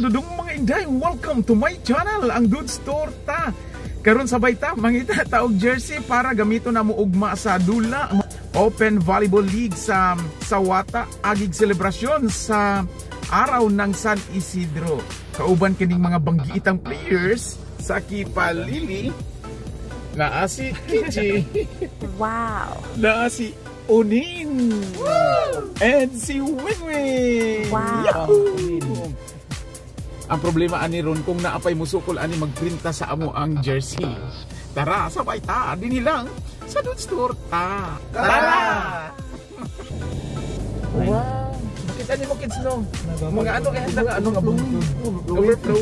Dudong mga inday, welcome to my channel, ang Dudes Torta. Karon sabay ta mangita ta og jersey para gamito na mo ugma sa Dula Open Volleyball League sa Sawata, agig selebrasyon sa araw ng San Isidro. Kauban kining mga banggiitang players sa Kipalili, naa si Kichi. Wow. Naa si Onin. Woo! And si Wingwing. Wow. Yahoo! Ang problema ani ron kung naapay musukol ani magprinta sa amo ang jersey. Tara, sabay ta dinhi lang sa Dudes Torta. Tara! Wow. Makita nimo, kids, no? Mga ano kaya nga ano nga buntod. Overflow.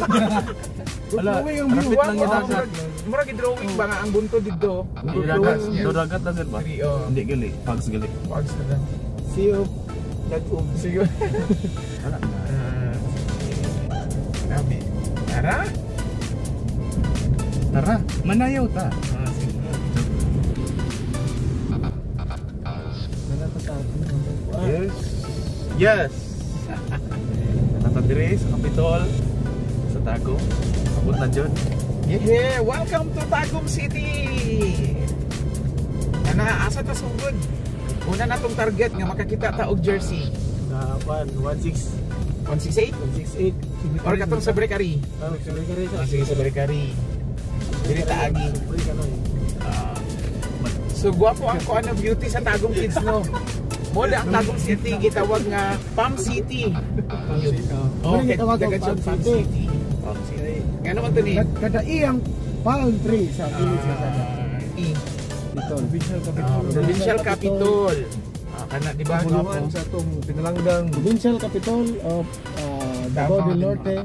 Wala, Rapit lang yung dagat. Murag drawing ba nga ang buntod dito? Dagat na sir ba? Three, oh. Hindi gali, Pags gali. Pags na lang. See you. Nag-um. Sige. Wala na. Sabi. Tara. Tara, manayaw ta. Sige. Yes. Yes. Nata dire sa Capitol, sa Tagum. Abot na jud. Yeah, welcome to Tagum City. Ana, asa ta sugod? Una na tong target nga makakita ta og jersey. Na 1 16. 168? 168. Or katong sa Bakery. Ah, sa bakery sa. Ah, sige, sa Bakery. Diri ta agi. Break ano eh. So gwapo ang kuan ng beauty sa Tagum, kids, no. Moda ang Tagum City gitawag nga Palm City. Oh, Oh, okay, dagan tawag siya Palm Palm City. City. Palm City. Ngano man to ni? Kada iyang palm tree sa village sa Ah, Dito. Ah, Provincial Capitol. Ah, kana di ba? Pulungan sa atong pinalanggang Provincial Capitol of Davao del Norte.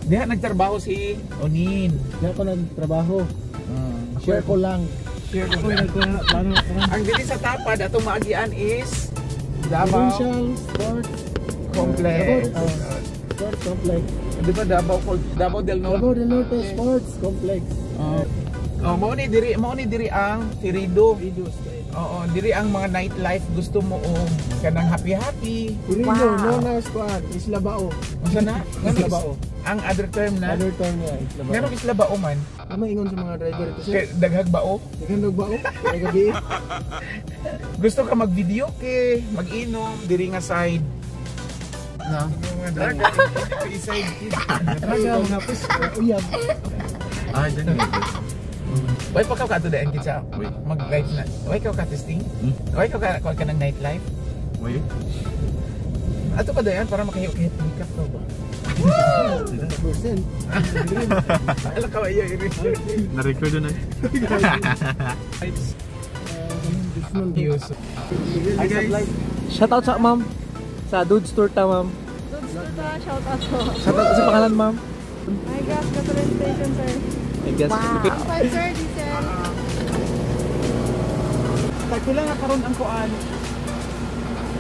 Diha nagtrabaho si Onin. Diyan ako nagtrabaho. Share ko lang. Share ko lang. Ang dili sa tapad atong maagian is Davao Provincial Sports Complex. Davao, Sports Complex. Di ba Davao Davao del Norte? Davao del Norte Sports Complex. Oh, mao ni diri ang Firido. Oo, diri ang mga nightlife, gusto mo og kanang happy-happy. Firido, Wow. known as kuan, Isla Bao. Unsa na? Isla Bao. Ang other term na? Other term niya, Isla Bao. Nganong Isla Bao man? Ano ingon sa mga driver ito, sir? Kay daghag bao. Daghan og bao, kay gabi. Gusto ka mag-video ke, mag-inom diri nga side. No. Mga draga, side. Draga mga pis, uyab. Ah, dyan eh. Why pa ka kato daan kitsa? Wait. Mag-life na. Why ka ka testing? Hmm? Why ka ka ka ng nightlife? Wait. Ato pa dayan para makahikap ka ba? Percent. Ala ka iyo iri. Na-record na. Yusuf. Hi guys. Shout out sa ma'am. Sa Dudes Torta, ma'am. Dudes Torta, shout out po. Shout out sa pangalan, ma'am. My gas, gasoline station, sir. I guess. Wow. 5, sir, diesel. Tagpila nga karon ang kuan?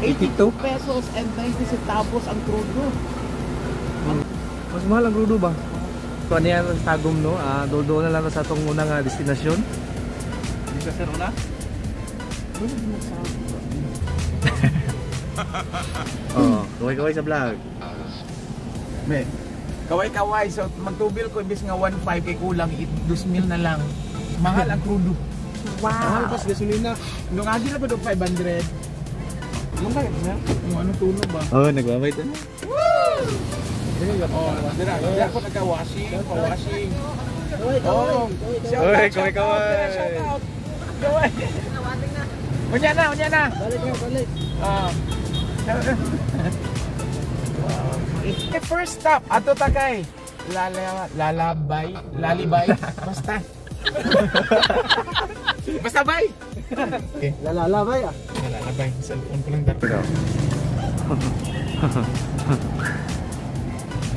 82 pesos and 90 centavos ang krudo. Mas mahal ang krudo ba? So ano yan sa Tagum, no? Ah, doon na lang sa atong unang destinasyon. Hindi ka sir una? Oo, kaway-kaway sa vlog. Me. Kaway-kaway, so magtubil ko imbis nga 1.5 kay kulang 2,000 na lang. Mahal ang krudo. Mahal Wow. pas gasolina. Nung agi na pa do 500. Yung ba sir? Yung ano tuno ba? Oo, oh, nagbabay ta na. Oh, dira, dira ako nagka-washing, pa-washing. Kaway, kaway. Oh, shout Oy, out, kaway, shout out, kaway. shout out. Kaway. Unya na, unya na. Balik na, balik. Ah. Eh, first stop, ato takay. Lala, lalabay, lalibay, basta. Basta bay. Okay. Lalalabay ah. Lalabay, cellphone ko lang dapat.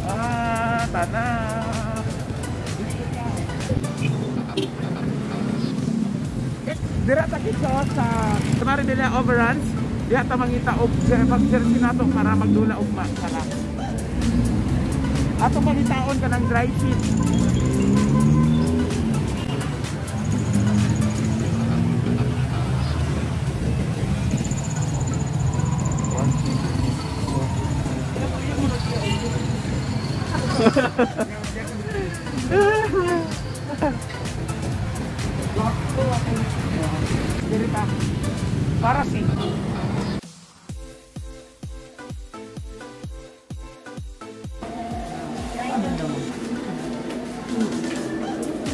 Ah, tana. Eh, dira ta kita sa Tamari de la Overruns. Diha ta mangita og mag jersey nato para magdula ugma sala. Ato pangitaon ka ng dry fit. Dirita. Para si.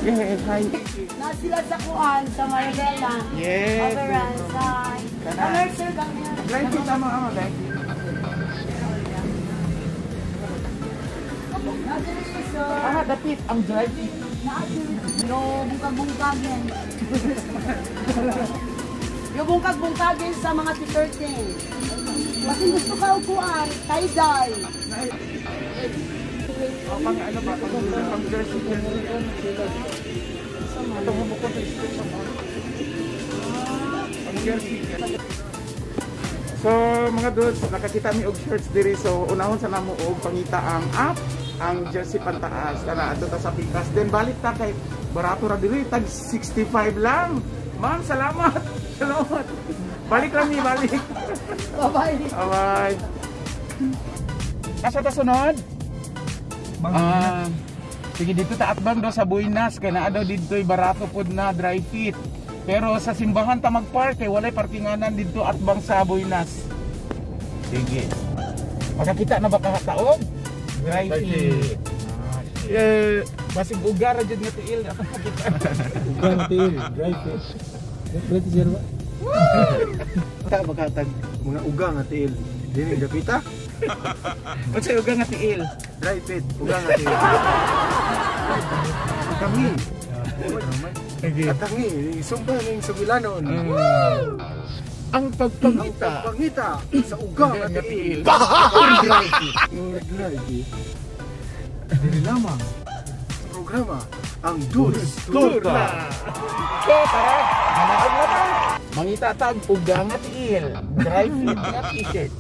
Yeah, hi. Na sila sa kuan, sa Marabella. Yes. Overrun, hi. Kana. Come sir, come here. Blind fit tama ama, blind fit. Ah, dapit ang dry fit. No, bungkag-bungkagin. Yung bungkag-bungkagin sa mga T13. Kasi gusto ka upuan, tie-dye. O, pang ano ba? Pang jersey. Ito mo ko to stitch ako. Pang jersey. So mga dudes, nakakita mi og shirts diri, so unahon sa namo og pangita ang app, ang jersey pantaas kana adto ta sa pikas, then balik ta kay barato ra diri, tag 65 lang. Ma'am, salamat. Salamat. Balik lang mi, balik. Bye-bye. Bye-bye. Asa ta sunod? Sige, dito ta atbang do sa Buinas kay naa daw didto'y barato pod na dry fit. Pero sa simbahan ta magpark kay walay parkinganan didto atbang sa Buinas. Sige. Makakita na ba ka taog? Dry fit. Eh, basig uga ra jud nga tiil ako makita. Uga nga tiil, dry fit. Dry fit ba? Ta makatag mga uga nga tiil. Dili dapita. Unsay uga nga tiil? Dry fit, uga nga tiil. Kami. Katangi, sumba ning sugilanon. Ang pagpangita. Ang pagpangita sa uga nga tiil. Dry fit. Dry fit. Dili lamang sa programa ang Dudes Torta. So tara, hanaog na ta. Mangita tag uga nga tiil. Dry fit nga t-shirt.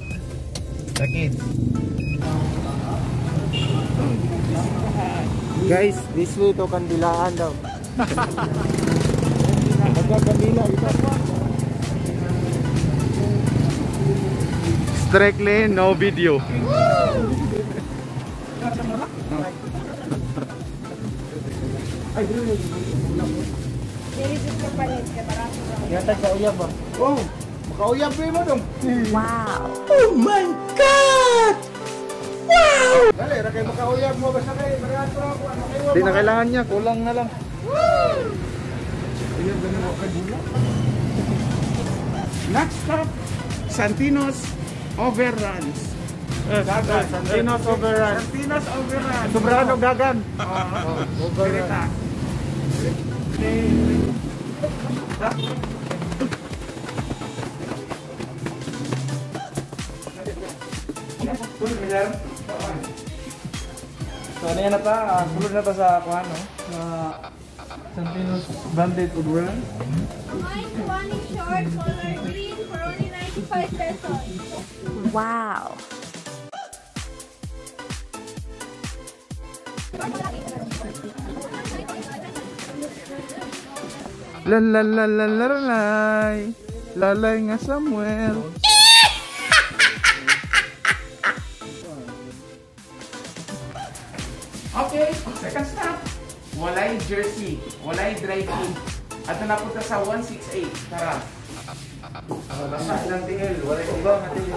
Sakit. Guys, this way to kandilaan daw. Magkakandila ito. Strictly no video. Yata sa uyab ba? Oh, makauyab ba mo dong? Wow. Oh my God! Wow! Dali, ra kay makauyab mo basta kay barato ra ako ano kayo. Di na kailangan niya, kulang na lang. Next stop, Santinos Overruns. Dagan. Santinos Overruns. Santinos Overruns. Sobrano gagan. Oh, overruns. So ano yan na ta? Sulod na ta sa kuan no? Sa Santinos Bandit Overrun. Mine one short color green for only 95 pesos. Wow. La la la la la la. Lalay nga Samuel. Okay, second stop. Walay jersey, walay dry fit. At napunta sa 168. Tara. Basta lang tiil, walay uga nga tiil.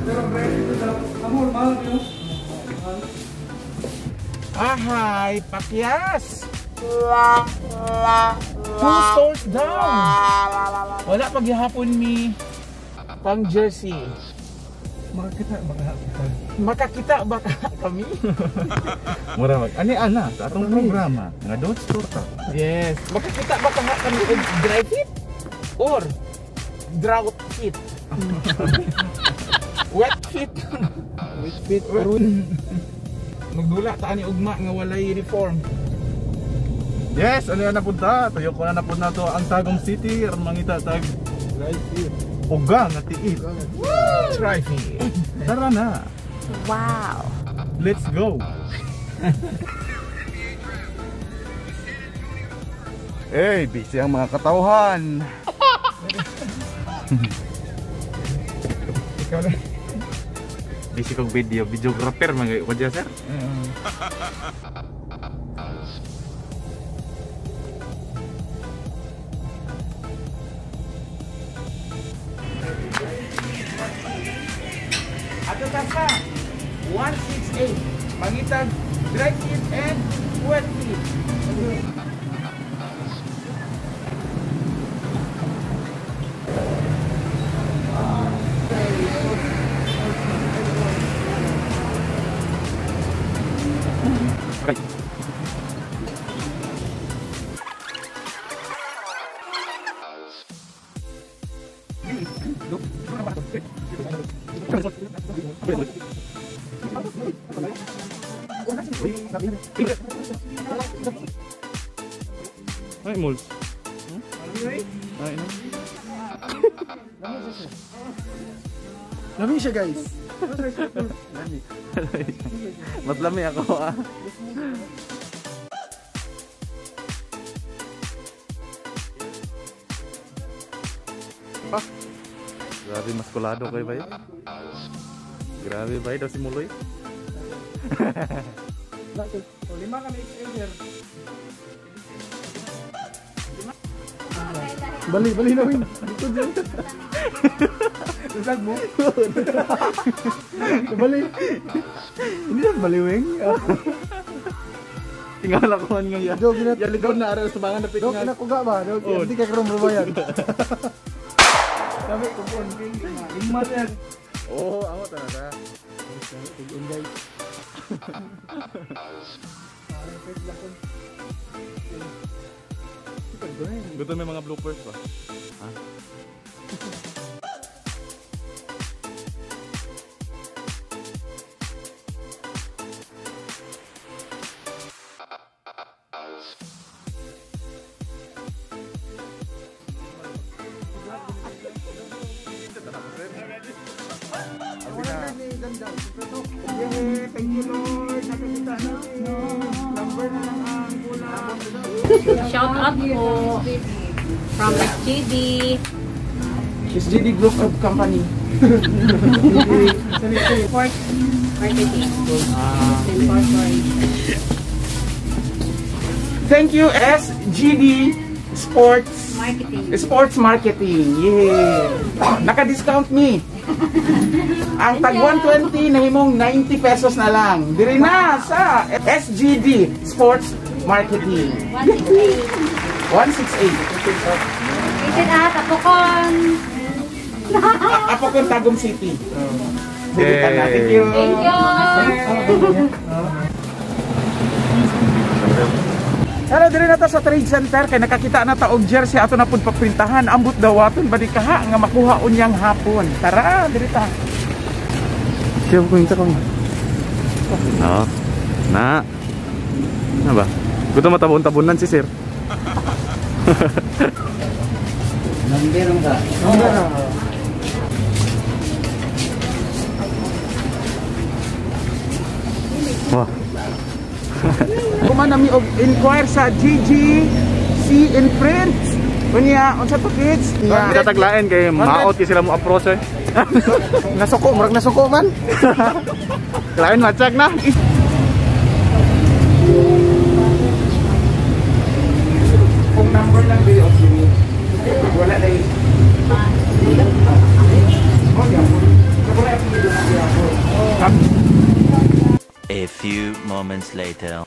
Pero dry fit daw. Amor, mahal yun. Ahay, pakyas! Two stores down! Wala paghihapon mi pang jersey. Makakita ba ka? Makakita ba kami? Mura mag ani ana sa atong programa nga Dudes Torta. Yes. Makakita ba kami og dry fit or drought fit? Wet fit. Wet fit. Magdula ta ani ugma nga walay uniform. Yes, ano yan napunta? Tuyo ko na napunta to ang Tagum City aron mangita tag Dry fit. uga nga tiil. Dry fit. Tara na. Wow. Let's go. Eh, busy ang mga katauhan. Ikaw na. Busy kong video, videographer mga ko dyan, sir. Okay. Ay, moles. Ay, no. Lami siya, guys. Mas lami ako ah. Grabe, maskulado kayo ba yun? Grabe ba daw si Muloy? Lima kami XL, sir. Bali, bali na win. Dito dyan. Vlog mo? Bali. Hindi na baliwing. Tingala ko man nga yan. Dog, ginat. Yan likod na araw sa mga napit Dog, nga. kinakuga ba? Dog, hindi ka karoon rumayan. Sabi, kumpon. Lima sir. Oo, amo talaga. Kumpon, guys. Gusto may mga bloopers ba? Ha? Yeah, thank you Lord. Nakakita natin. Number na lang ang kulang. Shout out po from SGD. SGD Group of Company. Sports Marketing. Incorporated. Thank you SGD Sports Marketing. Sports Marketing. Yeah. Naka-discount me. Ang tag 120 nahimong 90 pesos na lang. Diri na sa SGD Sports Marketing. 168. 168. Rated at Apokon. Apokon Tagum City. Sige na. Thank you. Thank you. Hello, diri na ta sa Trade Center kay nakakita na ta og jersey ato na pud paprintahan. Ambot dawaton bali kaha nga makuha unyang hapon. Tara, diri ta. Siya ko yung takong. Oo. Na. Na ba? Gusto mo tabon-tabonan si sir. Wah. Kuman nami og inquire sa GGC in print. Unya, unsa to kids? Yeah. Tataglain kay maot kay sila mo approach eh. Nasuko, murag nasuko man. Lain macak na. Kung number lang dili og sini. Wala dai. Oh, gyapon. Wala apelyido na gyapon. A few moments later.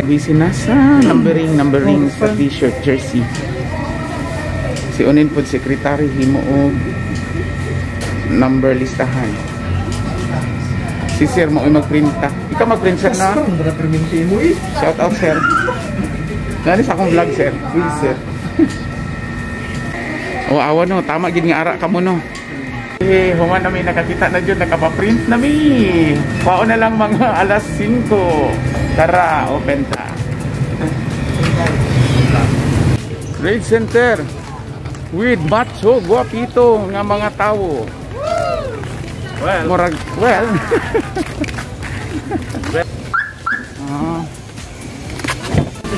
Busy na sa numbering sa t-shirt jersey. Si unin pod secretary himo og number listahan. Si sir mo ay magprinta. Ikaw magprint sir na. Shout out sir. Nani sa akong vlog sir. Please sir. Oh awa no, tama gid nga ara kamo no. Eh, human na mi nakakita na jud, nakapaprint na mi. Pao na lang mga alas 5. Tara, open ta. Trade Center with macho guapito nga mga tawo. Well, Murag, well.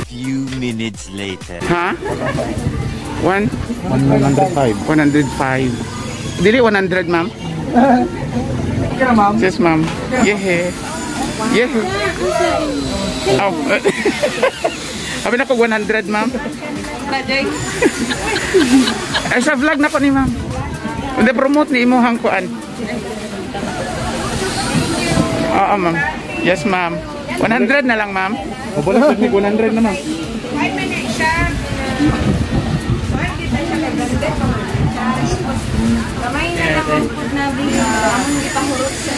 Few minutes later. Ha? One? 105. 105. Dili 100, ma'am? ma'am. Yes, ma'am. Yeah. Yeah. Oh. Sabi na ko 100, ma'am. Ay, sa vlog na ko ni ma'am. Hindi promote ni imuhang kuan. Oo, ma'am. Yes, ma'am. 100 na lang, ma'am. Mabalik sa 100 na, ma'am. Ay, man siya. Kuan kita siya kay branded pa man siya. Gamay na lang ang food na among gipahurot sa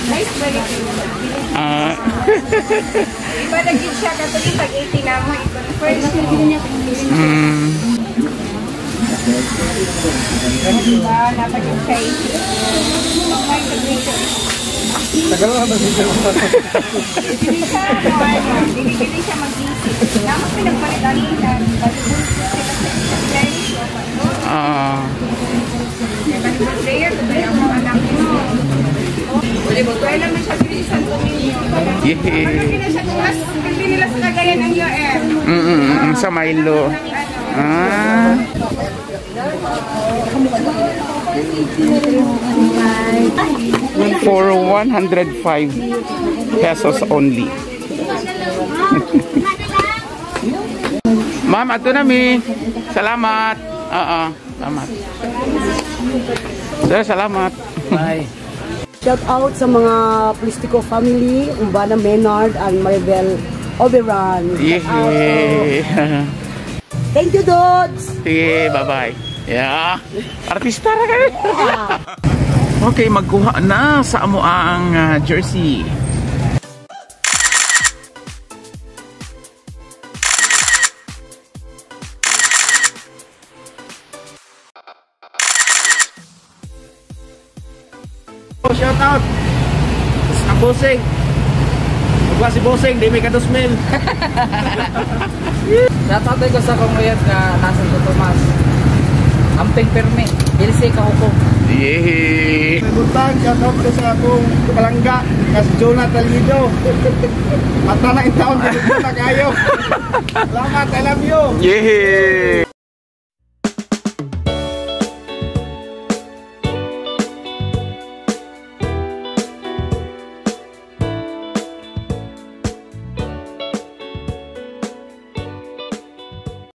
Nice ba ito? Ah. Iba na gid siya katong pag 80 na mo i-convert. Diba, napagid siya 80. Okay, Tagal na ba siya? Dili siya, dili dili siya mag-isip. Naman pinagpalit ang sila sa Ah. Volleyball player, kaya ang anak mo. Kaya naman siya dili sa Santo Niño. Yeah. Ano gina siya tulas, hindi nila sa Cagayan ang UM. Sa Milo. Ah. For 105 pesos only. Ma'am, ato na mi. Salamat. Oo, salamat. Sir, salamat. Bye. Shout out sa mga Plistico family, Umbana Menard and Maribel Oberon. Shout out. Yeah. Thank you, Dudes! Sige, bye-bye. Yeah. Artista ra kayo. Okay, magkuha na sa amo ang jersey. Shout out sa Bossing. Ugwa si Bossing, di may kadosmil. Shout out ko sa kong uyab nga nasa Santo Tomas. Amping perme, Ilse Kahukom. Yeah. Buntag, shout out ko sa akong palangga, kas Jonah Talido. Mata na in taon, na kayo. Salamat, I love you. Yeah.